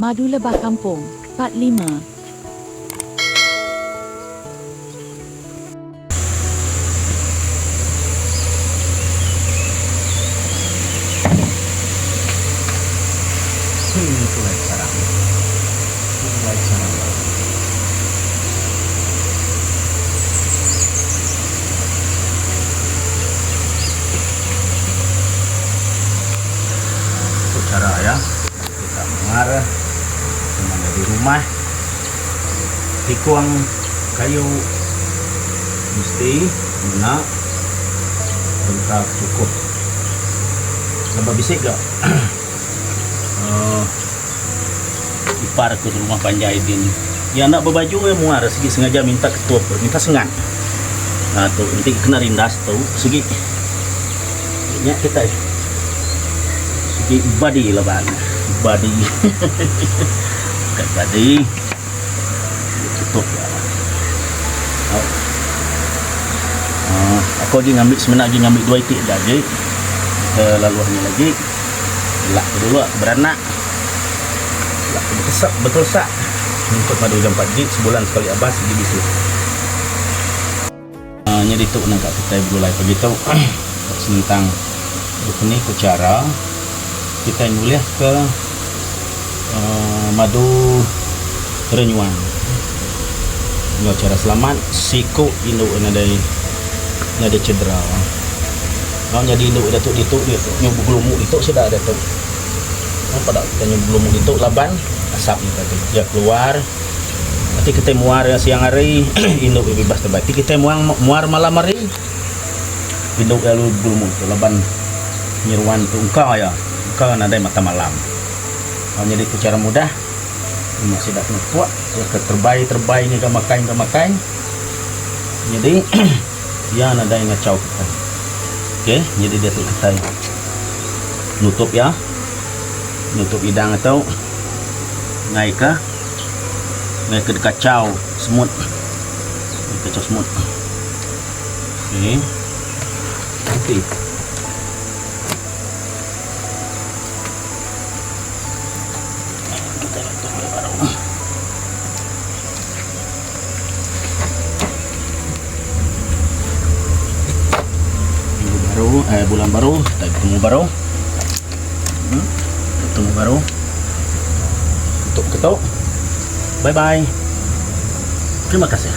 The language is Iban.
Madu Lebah Kampung, Part lima. Pulai sarang. Pulai sarang baru. Tu cara iya kita muar ngan di rumah tikung kayu mesti ngena rengka ke chukup laban bisi ga uhh ipar ku rumah panjai din iya enda bebaju iya muar sigi sengaja minta ketup minta sengat uhh tu enti kena rindas tu sigi nya kitai sigi badi laban badi bukan badi tutup au uhh aku agi ngambi semina agi ngambi dua iti da agi ke laluh nya lagi ila ku dulu aku beranak ila ku bekesak bekeresak nyungkut madu jampat agi sebulan sekali abas agi bisi. Nyadi tu nangka kitai begulai pagi tu senentang bekeni ku chara kitai ngulihka uhh madu renyuan enggau chara selamat siku indu nadai nadai cedera. Tau nyadi indu diatu ditu nyu begelumu ditu sida diatu. Peda kitai nyu begelumu ditu laban asap nya tadi iya keluar. Enti kitai muar iya siang hari, indu iya bibas tebai. Enti kitai muang muar malam hari, indu iya lalu begelumu tu laban nyeruan tu engka iya, engka nadai mata malam. Tau nyadi tu chara mudah meh sida kena puk iya ke terebai terebai ngiga makai ngiga makai. Nyadi iya nadai ngachau kitai. Okey nyadi diatu kitai nutup iya, nutup idang tu ngaika. Ngai ke dikachau semut. Dikachau semut. Okey. Okey. Kita tutup baru. Minggu baru, eh bulan baru, kita ketemu baru. Hmm, ketemu baru. Tutup ketuk. Bye bye. Terima kasih.